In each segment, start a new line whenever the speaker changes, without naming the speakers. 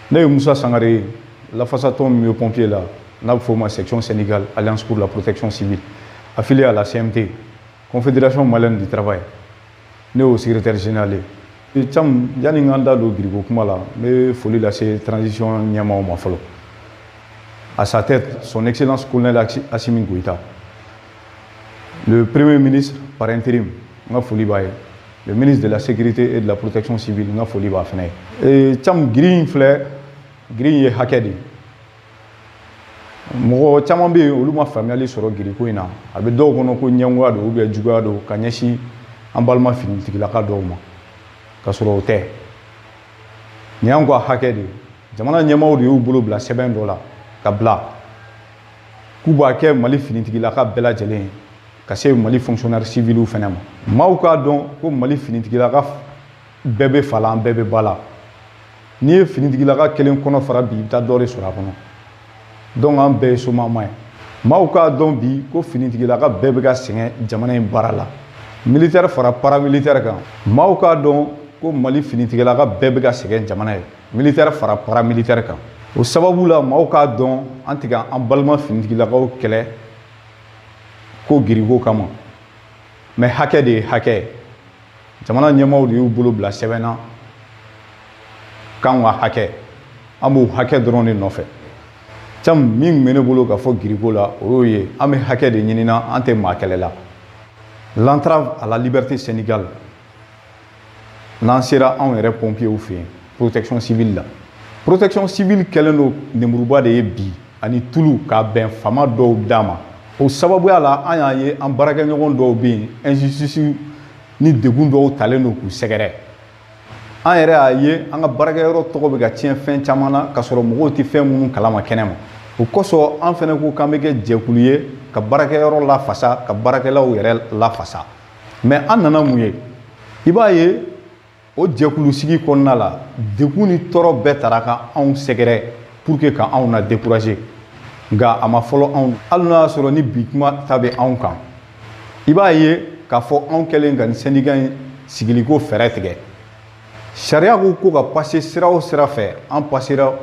Ne ye Musa Sangare ye, lafasatɔn min bɛ pompier la, n'a bɛ f'o ma Section syndicale Alliance pour la protection civile, affiliée à la CMT, Confédération malienne du travail, ne y'o secrétaire général ye. Cam, yanni n ka n da don grille ko kuma la, n bɛ foli lase transition ɲɛmaaw ma fɔlɔ, à sa tête Son Excellence Colonel Assimi Goïta, le Premier ministre par intérim, n ka foli b'a ye, le ministre de la Sécurité et de la Protection civile, n ka foli b'a fana ye. Cam, grille in filɛ, grille in ye hakɛ de ye. Mɔgɔ caman bɛ yen, olu ma faamuyali sɔrɔ grille ko in na. A bɛ dɔw kɔnɔ ko ɲɛngoya don ou bien juguya don ka ɲɛsin an balima finitigilaka dɔw ma, ka sɔrɔ o tɛ. Nin y'anw ka hakɛ de ye. Jamana ɲɛmaaw de y'u bolo bila sɛbɛn dɔ la ka bila k'u b'a kɛ Mali finitigilaka bɛɛ lajɛlen ye, ka se Mali fonctionnaire civiliw fɛnɛ ma. Maaw k'a dɔn ko Mali finitigilaka bɛɛ bɛ fa la, an bɛɛ bɛ ba la. N'i ye finitigilaka kelen kɔnɔ fara bi, i bɛ taa dɔ de sɔrɔ a kɔnɔ. Donc an bɛɛ ye somama ye. Maaw k'a dɔn bi ko finitigilaka bɛɛ bɛ ka sɛgɛn jamana in baara la, militaire fara paramilitaire kan. Maaw k'a dɔn ko Mali finitigilaka bɛɛ bɛ ka sɛgɛn jamana ye, militaire fara paramilitaire kan. O sababu la, maaw k'a dɔn, an tɛ ka an balima finitigilakaw kɛlɛ ko grille ko kama, mais hakɛ de ye hakɛ ye. Jamana ɲɛmaaw de y'u bolo bila sɛbɛn na k'anw ka hakɛ, an b'o hakɛ dɔrɔn de nɔfɛ. Cam, min tun bɛ ne bolo ka fɔ grille ko la, o y'o ye. An bɛ hakɛ de ɲinina, an tɛ maa kɛlɛ la. L'entrave à la liberté syndicale, n'an sera anw yɛrɛ pompiers fɛ yen, protection civile la, protection civile kɛlen don nemuruba de ye bi ani tulu k'a bɛn fama dɔw da ma. O sababuya la, an y'a ye an baarakɛɲɔgɔn dɔw bɛ yen, injustice ni degun dɔw talen don k'u sɛgɛrɛ. An yɛrɛ y'a ye an ka baarakɛyɔrɔ tɔgɔ bɛ ka tiɲɛ fɛn caman na, ka sɔrɔ mɔgɔw tɛ fɛn minnu kalama kɛnɛ ma. O kosɔn, an fɛnɛ ko k'an bɛ kɛ jɛkulu ye ka baarakɛyɔrɔ lafasa, ka baarakɛlaw yɛrɛ lafasa. Mais an nana mun ye? I b'a ye, o jɛkulu sigi kɔnɔna la, degun ni tɔɔrɔ bɛɛ tara ka anw sɛgɛrɛ pour que ka anw na décourager. Nka a ma fɔlɔ anw, hali n'a y'a sɔrɔ ni bi kuma ta bɛ anw kan. I b'a ye k'a fɔ anw kɛlen ka nin syndicat in sigiliko fɛɛrɛ tigɛ, sariya ko ko ka passer sira o sira fɛ, an passera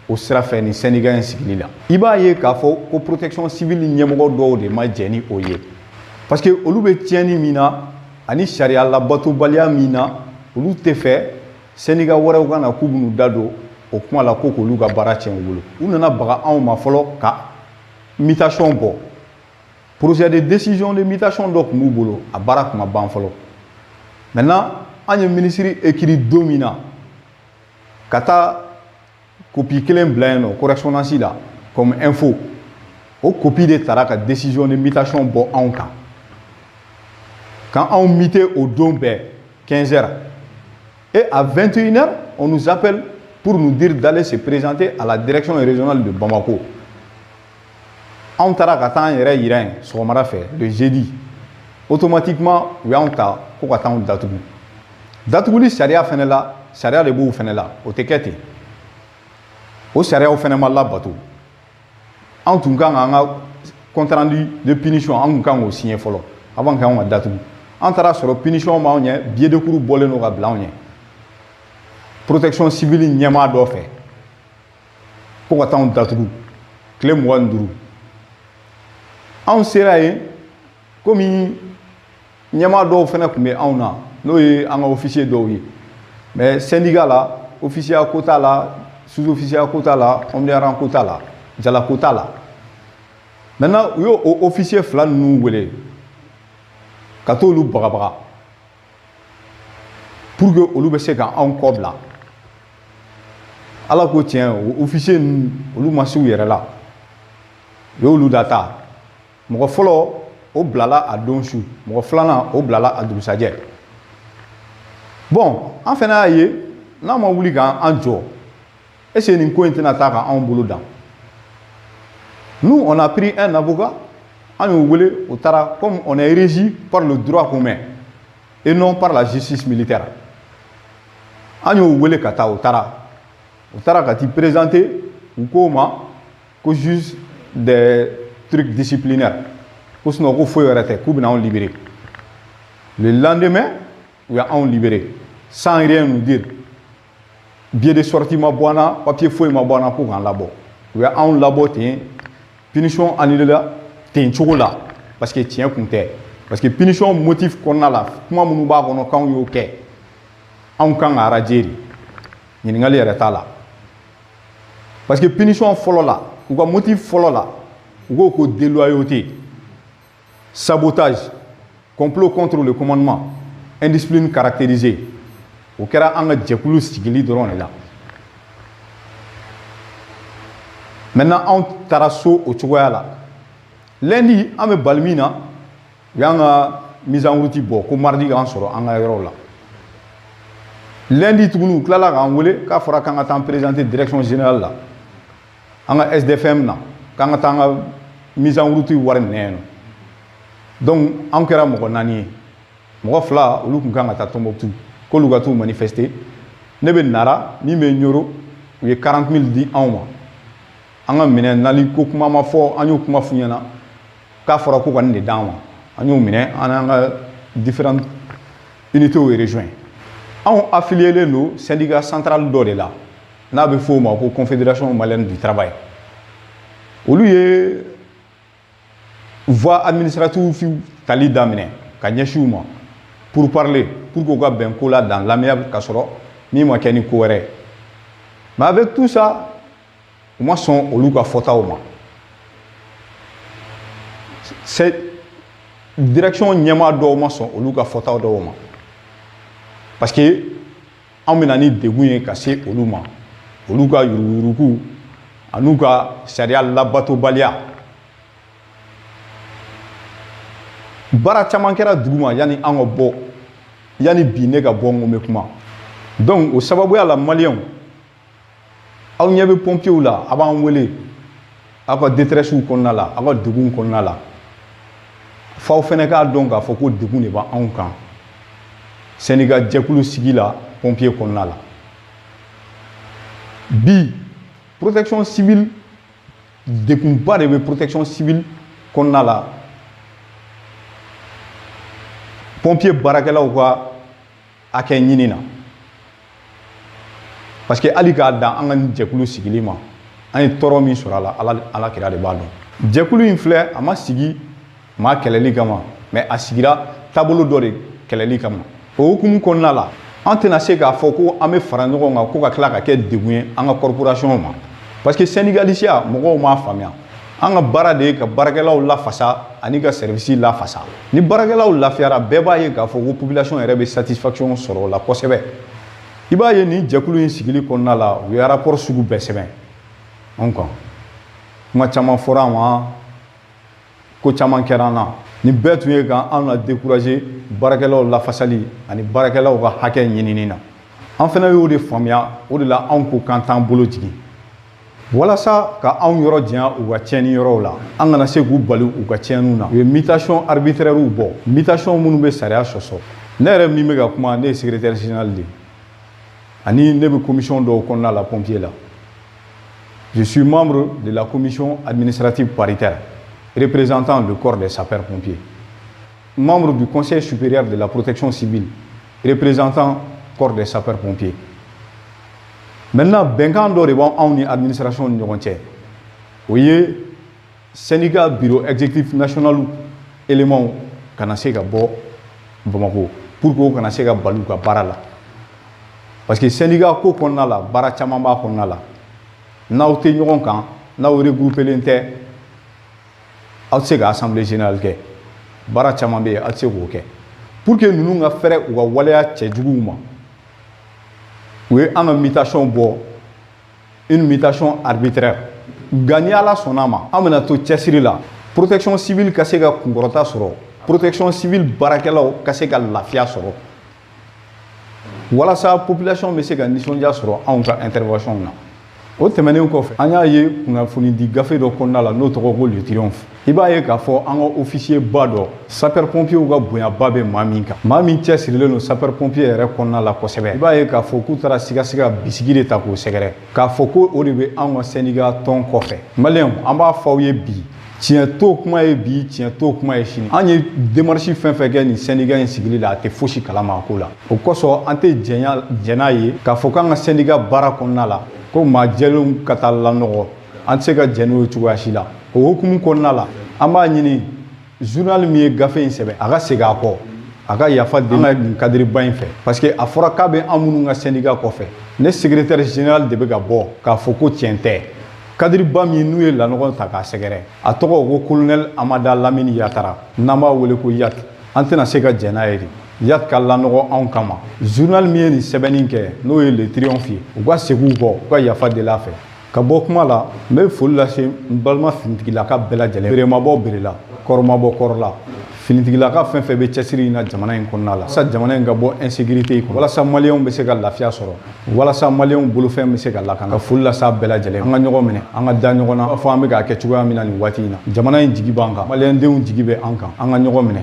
o sira fɛ nin syndicat in sigili la. I b'a ye k'a fɔ ko protection civile ɲɛmɔgɔ dɔw de ma jɛn ni o ye, parce que olu bɛ tiɲɛni min na ani sariya labatobaliya min na, olu tɛ fɛ syndicat wɛrɛw ka na k'u bɛn'u da don o kuma la, ko k'olu ka baara tiɲɛ u bolo. U nana baga anw ma fɔlɔ ka mutation bɔ. Projet de décision de mutation dɔ tun b'u bolo, a baara tun ma ban fɔlɔ. Maintenant, an ye ministre écrit don min na ka taa copie kelen bila yen nɔ correspondance la comme info, o copie de tara ka décision de mutation bɔ anw kan, kan anw muté o don bɛɛ 15 heures. Et à 21 heures, on nous appelle pour nous dire d'aller se présenter à la direction régionale de Bamako. Anw taara ka taa an yɛrɛ yira yen sɔgɔmada fɛ, le jeudi. Automatiquement, u y'anw ta ko ka taa anw datugu. Datuguli sariya fɛnɛ la, sariya de b'o fɛnɛ la, o tɛ kɛ ten. O sariyaw fɛnɛ ma labato. Anw tun kan k'an ka compte rendu de punition, an tun kan k'o signer fɔlɔ avant k'anw ka datugu. An taara sɔrɔ punition b'anw ɲɛ, billet de cour bɔlen don ka bila anw ɲɛ protection civile ɲɛmaa dɔ fɛ ko ka taa anw datugu tile 25. Anw sera yen, komi ɲɛmaa dɔw fɛnɛ tun bɛ anw na, n'o ye an ka officier dɔw ye, mais syndicat la, officier ko t'a la, sous-officier ko t'a la, homme de rang ko t'a la, jala ko t'a la. Maintenant, u y'o officier fila ninnu wele ka t'olu bagabaga pour que olu bɛ se ka anw kɔ bila. Ala ko tiɲɛ, o officier ninnu, olu ma s'u yɛrɛ la, u y'olu da taa. Mɔgɔ fɔlɔ, o bilala a don su. Mɔgɔ filanan, o bilala a dugusajɛ. Bon, an fana y'a ye n'a ma wuli k'an jɔ, est ce que nin ko in tɛna taa ka anw bolo dan? Nous, on a pris un avocat, an y'o wele, o taara. Comme on est régi par le droit commun et non par la justice militaire, an y'o wele ka taa. O taara, o taara ka t'i présenter. U k'o ma ko juste des trucs disciplinaires, ko sinon ko foyi wɛrɛ tɛ, k'u bɛna anw libérer. Le lendemain, u y'anw libérer sans rien nous dire. Billet de sortie ma bɔ an na, papier foyi ma bɔ an na ko k'an labɔ. U ye anw labɔ ten, punition annulé la ten cogo la, parce que tiɲɛ kun tɛ. Parce que punition motif kɔnɔna la, kuma minnu b'a kɔnɔ k'anw y'o kɛ, anw kan ka radier de, ɲininkali yɛrɛ t'a la. Parce que punition fɔlɔ la, u ka motif fɔlɔ la, u ko ko déloyauté, sabotage, complot contre le commandement, indiscipline caractérisée. O kɛra an ka jɛkulu sigili dɔrɔn de la. Maintenant anw taara so o cogoya la. Lundi an bɛ bali min na, u y'an ka mise en route bɔ ko mardi k'an sɔrɔ an ka yɔrɔw la. Lundi tuguni u tilala k'an wele k'a fɔra k'an ka taa présenter direction générale la, an ka SDFM na, k'an ka taa an ka mise en route wari minɛ yen nɔ. Donc an kɛra mɔgɔ 4 ye, mɔgɔ 2 olu tun kan ka taa Tombouctou k'olu ka t'u manifester. Ne bɛ Nara, min bɛ Ɲoro, u ye 40 000 di anw ma. An ka minɛ nali ko kuma ma fɔ, an y'o kuma f'u ɲɛna k'a fɔra ko ka nin de d'an ma, an y'o minɛ, an n'an ka différentes unités rejoint. Anw affiliélen don syndicat central dɔ de la n'a bɛ f'o ma ko Confédération malienne du travail. Olu ye voie administrative tali daminɛ ka ɲɛsin u ma pour parler, pour k'u ka bɛn ko la dans l'amiable, ka sɔrɔ min ma kɛ ni ko wɛrɛ ye. Mais avec tout ça, u ma sɔn olu ka fɔtaw ma. C'est direction ɲɛmaa dɔw ma sɔn olu ka fɔtaw dɔw ma, parce que anw bɛna ni degun ye ka se olu ma, olu ka yuruguyurugu an'u ka sariya labatobaliya. Baara caman kɛra dugu ma yanni an ka bɔ, yanni bi ne ka bɔ n ko n bɛ kuma. Donc o sababuya la, maliyɛnw, aw ɲɛ bɛ pompiers la, a b'an wele aw ka détresse kɔnɔna la, aw ka degun kɔnɔna la. F'aw fɛnɛ k'a dɔn k'a fɔ ko degun de b'anw kan syndicat jɛkulu sigi la pompier kɔnɔna la. Bi protection civile, degunba de bɛ protection civile kɔnɔna la, pompier baarakɛlaw ka hakɛ ɲini na. Parce que hali k'a dan an ka nin jɛkulu sigili ma, an ye tɔɔrɔ min sɔrɔ a la, Ala kira de b'a dɔn. Jɛkulu in filɛ, a ma sigi maa kɛlɛli kama, mais a sigira taabolo dɔ de kɛlɛli kama. O hukumu kɔnɔna la, an tɛna se k'a fɔ ko an bɛ fara ɲɔgɔn kan ko ka tila ka kɛ degun ye an ka corporation ma. Parce que syndicalisiya, mɔgɔw m'a faamuya. An ka baara de ye ka baarakɛlaw lafasa ani ka service lafasa. Ni baarakɛlaw lafiyara, bɛɛ b'a ye k'a fɔ ko population yɛrɛ bɛ satisfaction sɔrɔ o la kosɛbɛ. I b'a ye nin jɛkulu in sigili kɔnɔna la, u ye rapport sugu bɛɛ sɛbɛn anw kan. Kuma caman fɔra an ma, ko caman kɛra an na. Nin bɛɛ tun ye ka anw la décourager baarakɛlaw lafasali ani baarakɛlaw ka hakɛ ɲinini na. An fana y'o de faamuya, o de la anw ko k'an t'an bolo jigin. Walasa ka anw yɔrɔ janya u ka tiɲɛni yɔrɔw la, an kana se k'u bali u ka tiɲɛniw na. U ye mutation arbitraire bɔ, mutation minnu bɛ sariya sɔsɔ. Ne yɛrɛ min bɛ ka kuma, ne ye secrétaire général de ye, ani ne bɛ commission dɔw kɔnɔna la pompier la. Je suis membre de la commission administrative paritaire représentant le corps des sapeurs-pompiers, membre du conseil supérieur de la protection civile représentant corps des sapeurs-pompiers. Maintenant, bɛnkan dɔ de b'anw ni administration ni ɲɔgɔn cɛ, o ye syndicat bureau exécutif national éléments kana se ka bɔ Bamako pour que o kana se ka bali u ka baara la. Parce que syndicat ko kɔnɔna la, baara caman b'a kɔnɔna la. N'aw tɛ ɲɔgɔn kan, n'aw regroupelen tɛ, aw tɛ se ka assemblée générale kɛ. Baara caman bɛ yen, aw tɛ se k'o kɛ. Pour que ninnu ka fɛrɛ u ka waleya cɛjuguw ma, u ye an ka mutation bɔ, une mutation arbitraire. Nka ni Ala sɔnna a ma, an bɛna to cɛsiri la, protection civile ka se ka kunkɔrɔta sɔrɔ, protection civile baarakɛlaw ka se ka lafiya sɔrɔ, walasa population bɛ se ka nisɔndiya sɔrɔ anw ka intervention na. O tɛmɛnen kɔfɛ, an y'a ye kunnafonidi gafe dɔ kɔnɔna la n'o tɔgɔ ko Le Triomphe. I b'a ye k'a fɔ an ka officier ba dɔ, sapeur pompier ka bonyaba bɛ maa min kan, maa min cɛsirilen don sapeur pompier yɛrɛ kɔnɔna la kosɛbɛ. I b'a ye k'a fɔ k'u taara sigasiga bisigi de ta k'o sɛgɛrɛ, k'a fɔ ko o de bɛ anw ka syndicat tɔn kɔfɛ. Maliyɛnw, an b'a fɔ aw ye bi, Tiɲɛ t'o kuma ye bi, tiɲɛ t'o kuma ye sini. An ye démarche fɛn fɛn kɛ nin syndicat in sigili la, a tɛ fosi kalama a ko la. O kosɔn, an tɛ jɛn n'a ye k'a fɔ k'an ka syndicat baara kɔnɔna la ko maa jɛlenw ka taa lanɔgɔ. An tɛ se ka jɛn n'o ye cogoya si la. O hukumu kɔnɔna la, an b'a ɲini journal min ye gafe in sɛbɛn, a ka segin a kɔ, a ka yafa deli an ka nin cadre ba in fɛ, parce que a fɔra k'a bɛ an minnu ka syndicat kɔfɛ. Ne secrétaire général de bɛ ka bɔ k'a fɔ ko tiɲɛ tɛ. Cadre ba min n'u ye lanɔgɔ ta k'a sɛgɛrɛ, a tɔgɔ ko colonel Amada Lamini Yatara, n'an b'a wele ko Yat. An tɛna se ka jɛn n'a ye de Yat ka lanɔgɔ anw kama. Journal min ye nin sɛbɛnni kɛ, n'o ye Le Triomphe ye, u ka segin u kɔ, u ka yafa deli a fɛ. Ka bɔ kuma la, n bɛ foli lase n balima finitigilaka bɛɛ lajɛlen. Bere ma bɔ bere la, kɔrɔ ma bɔ kɔrɔ la. Finitigilaka fɛn fɛn bɛ cɛsiri in na jamana in kɔnɔna la, walasa jamana in ka bɔ insécurité kɔnɔ, walasa maliyɛnw bɛ se ka lafiya sɔrɔ, walasa maliyɛnw bolofɛn bɛ se ka lakana, ka foli lase a bɛɛ lajɛlen. An ka ɲɔgɔn minɛ, an ka da ɲɔgɔn na fɔ an bɛ k'a kɛ cogoya min na nin waati in na. Jamana in jigi b'an kan, maliyɛndenw jigi bɛ an kan. An ka ɲɔgɔn minɛ.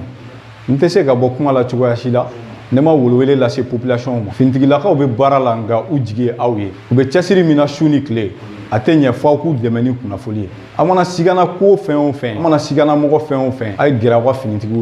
N tɛ se ka bɔ kuma la cogoya si la ne ma welewele lase population ma. Finitigilakaw bɛ baara la, nka u jigi ye aw ye. U bɛ cɛsiri min na su ni tile, a tɛ ɲɛ f'aw k'u dɛmɛ ni kunnafoli ye. Aw mana sigana ko fɛn o fɛn, aw mana sigana mɔgɔ fɛn o fɛn, a ye gɛrɛ aw ka finitigiw.